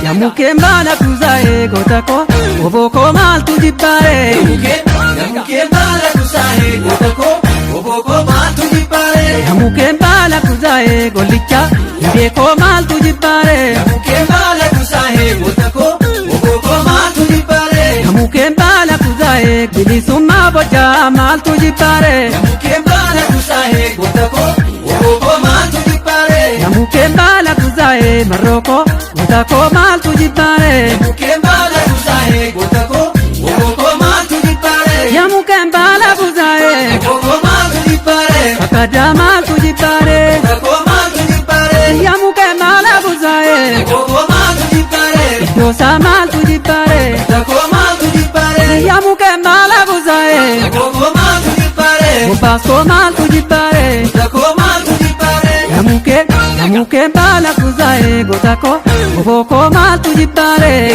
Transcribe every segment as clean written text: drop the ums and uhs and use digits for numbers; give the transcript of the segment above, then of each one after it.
Yamukeen baala kuusaa'ee goota koo obbo koo maaltu jibbaaree? Yamukeen baala kuusaa'ee goota koo obbo koo maaltu jibbaaree? Yamukeen baala kuusaa'ee gollicha hidhee koo maaltu jibbaaree? Yamukeen baala kuusaa'ee goota koo obbo koo maaltu jibbaaree? Yamukeen baala kuusaa'ee bilisummaa bocaa maaltu jibbaaree? Yamukeen baala kuusaa'ee goota koo obbo koo maaltu jibbaaree? Yamukeen baala kuusaa'ee marrookoo goota koo maaltu jibbaaree? Yamukeen baala kuusaa'ee goota koo obbo koo maaltu jibbaaree? Yamukeen baala kuusaa'ee Obbo koo maaltu jibbaaree? kakkadaa maaltu jibbaaree? Goota koo maaltu jibbaaree? Yamukeen baala kuusaa'ee Obbo koo maaltu jibbaaree? iddoosaa maaltu jibbaaree? Goota koo maaltu jibbaaree? Yamukeen baala kuusaa'ee Obbo koo maaltu jibbaaree? bobbaaskoo maaltu jibbaaree? Goota koo maaltu jibbaaree? Yamukeen yamukeen baala kuusaa'ee goota koo obbo koo maaltu jibbaaree?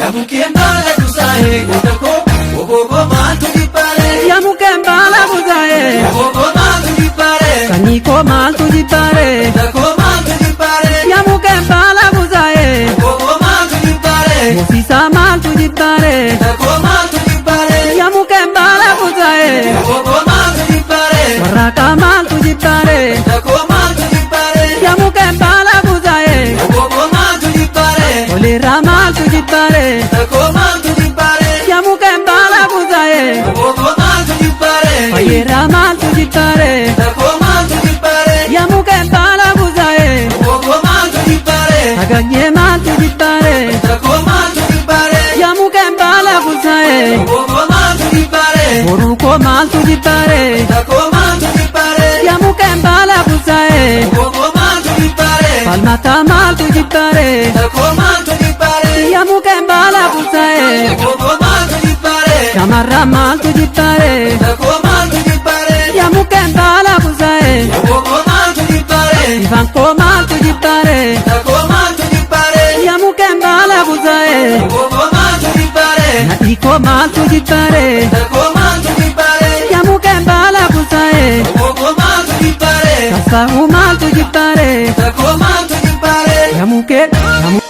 Yamukeen baala kuusaa'ee goota koo obbo koo maaltu jibbaaree? Yamukeen baala kuusaa'ee Obbo koo maaltu jibbaaree? sanyii koo maaltu jibbaaree? Goota koo maaltu jibbaaree? Yamukeen baala kuusaa'ee Obbo koo maaltu jibbaaree? moosisaa maaltu jibbaaree? Goota koo maaltu jibbaaree? Yamukeen baala kuusaa'ee Obbo koo maaltu jibbaaree? warraaqaa maaltu jibbaaree? Goota koo maaltu jibbaaree? Yamukeen baala kuusaa'ee Obbo koo maaltu jibbaaree? toleerraa maaltu jibbaaree? Goota koo maaltu jibbaaree? Yamukeen baala kuusaa'ee Obbo koo maaltu jibbaaree? fayyeerraa maaltu jibbaaree? Goota koo maaltu jibbaaree? Yamukeen baala kuusaa'ee Obbo koo maaltu jibbaaree? saganyee maaltu jibbaaree? Goota koo maaltu jibbaaree? Yamukeen baala kuusaa'ee Obbo koo maaltu jibbaaree? boruu koo maaltu jibbaaree? Goota koo maaltu jibbaaree? Yamukeen baala kuusaa'ee Obbo koo maaltu jibbaaree? falmataa maaltu jibbaaree? Goota koo maaltu jibbaaree? Yamukeen baala kuusaa'ee Obbo koo maaltu jibbaaree? shamarran maaltu jibbaaree? Goota koo maaltu jibbaaree? Yamukeen baala kuusaa'ee Obbo koo maaltu jibbaaree? ifaan koo maaltu jibbaaree? Goota koo maaltu jibbaaree? Yamukeen baala kuusaa'ee Obbo koo maaltu jibbaaree? nadhii koo maaltu jibbaaree? Goota koo maaltu jibbaaree? Yamukeen baala kuusaa'ee Obbo koo maaltu jibbaaree? sassaa'uu maaltu jibbaaree? Goota koo maaltu jibbaaree? Yamukeen yamu.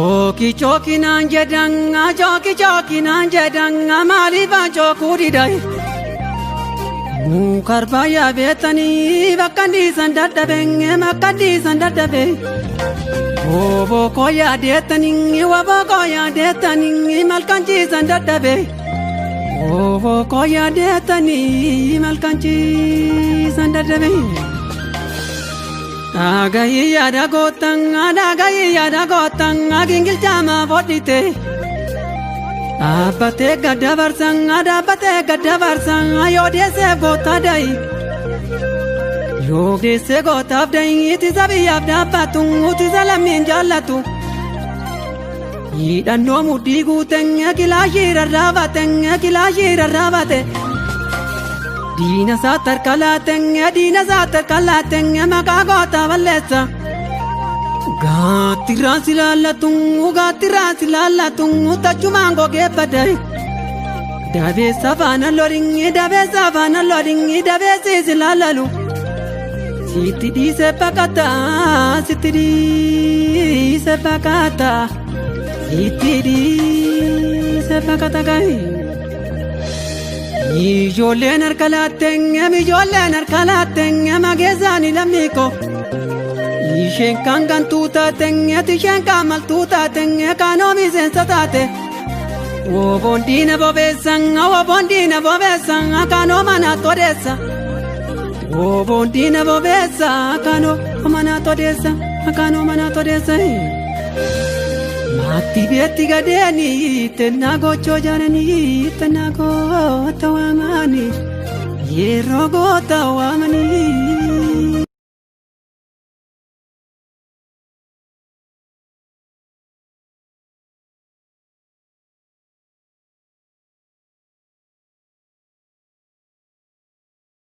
Ooki chookinaan jedhan chooki chookinaan jedhan maaliifaan chookuu didaye? Mukarba yaabeetanii bakka dhiisan dadhabeen bakka dhiisan dadhabe. Obbo koo yaadeetanii waboo koo yaadeetanii malkan ciisan dadhabe. Obbo koo yaadeetanii malkan ciisan dadhabe. Dhagahi yaada gootan dhagahi yaada gootan gingilchaamaa fodhite. Dhaabbatee gadda barsan dhaabbatee gadda barsan yoo deessee goota da'i. Yoo deessee gootaaf da'i ittisa biyyaaf dhaabbatu ittisa lammiin jaallatu. Hidhannoo mudhii guuteen kilaashii rarraabate kilaashii rarraabate. Diina isaa tarka laateen diina isaa tarka laateen maqaa goota balleessa. Gaattiraan si laallatu gaattiraan si laallatu tachumaan gogee baddaye. Dabeessa faana loringi dabeessa faana loringi dabeessi si laallalu. Sitti dhiise baqata sitti dhiise baqata sitti dhiise baqata gahi. Ijoolleen harka laateen ijoolleen harka laateen mageessaani lammiiko. Isheen kan gantuu taateen isheen kan maltuu taateen kan oomiseensa taate. Woboon diina bobeessan woboon diina bobeessan kan oomana todeessa. Woboon diina bobeessa kan oomana todeessa kan oomana todeessa. Maatti beetti gadeeni tennaa gochoo jaananii tennaa goota waamanii yeroo goota waamanii.